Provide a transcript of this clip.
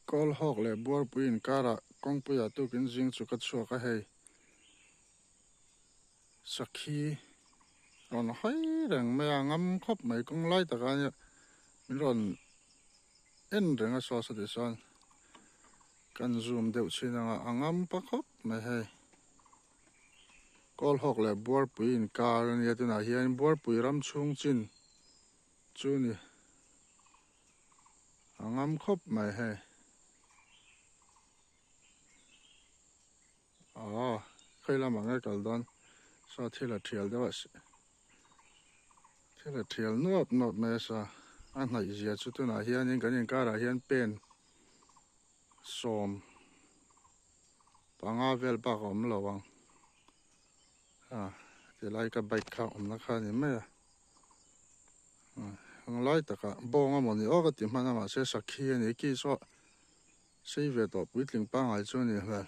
Kawl hawk leh buarpui inkarah kawngpuiah tukin zing chu ka chhuak a hei. Sakhi rawn hawi reng mai a, ngam khawp mai kawng lai takah nia min rawn en reng a saw saw tichuan kan zoom deuh chhin ang a, a ngam pa khawp mai hei. Kawl hawk leh buarpui inkar a nia tunah hian buarpui ram chhung chin chu ni. A ngam khawp mai hei. Aw khawi lamah nge kal dawn saw thil a thial deuh a thil a thial nuap nuap mai a sa a hnaih zia chu tunah hianin kan inkarah hian pen 15 vel bak a awm lo ang a tilai ka bike kha awmna kha a ni mai a. Ang lai takah bawng a mawni aw ka ti hman a mahse sakhi a ni ki saw sei ve tawh puitling pangngai chu a ni hmel.